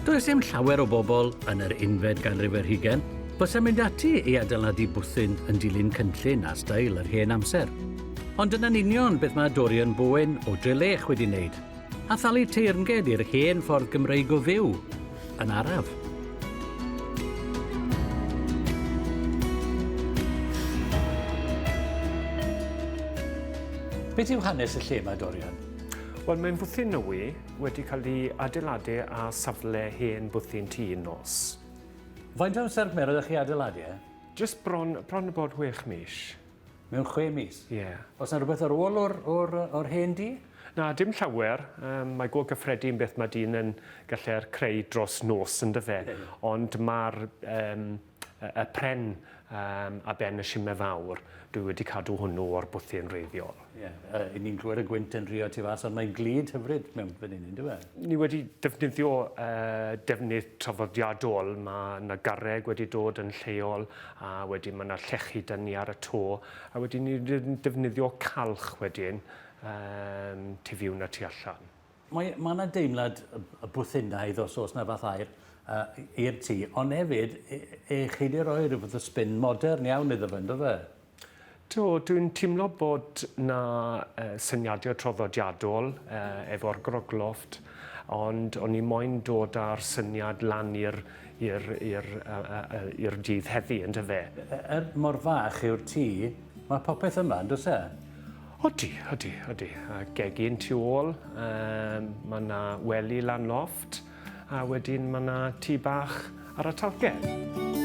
Does dim llawer o bobl yn yr unfed ganrif ar hugain fysa'n mynd ati i adeiladu bwthyn yn dilyn cynllun a steil yr hen amser. Ond dyna'n union beth mae Dorian Bowen o Drelech wedi wneud, a thalu teyrnged i'r hen ffordd Gymreig o fyw, yn araf. Beth yw hanes y lle 'ma, Dorian? Wel, mae'n fwthyn newy wedi cael ei adeiladu ar safle hen bwthyn Tŷ Nos. Faint o amser gymerodd i chi adeiladu e? Jyst bron, bron a bod chwech mis. Mewn chwe mis? Ie. Yeah. Oes 'na rhywbeth ar ôl o'r, or, or hen dŷ? Na, dim llawer. Um, mae go gyffredin beth mae dyn yn gallu'r creu dros nos, yndyfe. Yeah. Ond mae'r um, y pren um, a ben y sime fawr, dwi wedi cadw hwnnw o'r bwthyn reiddiol. Ie, yeah, uh, ni'n clywed y gwynt yn rhio tu fas, ond mae'n glud hyfryd mewn fan hyn, ynddo fe? Ni wedi defnyddio uh, defnydd traddodiadol, mae yna garreg wedi dod yn lleol, a wedyn mae yna llechi dynnu ar y to, a wedyn ni wedi defnyddio calch wedyn um, tu fiwn a tu allan. Mae ma' 'na deimlad y bwthinaidd, os oes 'na fath air, yy i'r tŷ, ond hefyd e- e- chi 'di roi rhyw fath o spin modern iawn iddo fe, yndo fe? Do, dwi'n teimlo bod 'na yy syniadau traddodiadol yy efo'r groglofft, ond o'n i moyn dod â'r syniad lan i'r i'r i'r yy yy i'r dydd heddi, yndyfe? Er mor fach yw'r tŷ, mae popeth yma, yn does e? Odi, odi, odi. A gegin tu ôl, um, mae yna wely lan lofft, a wedyn mae yna tŷ bach ar y talcen.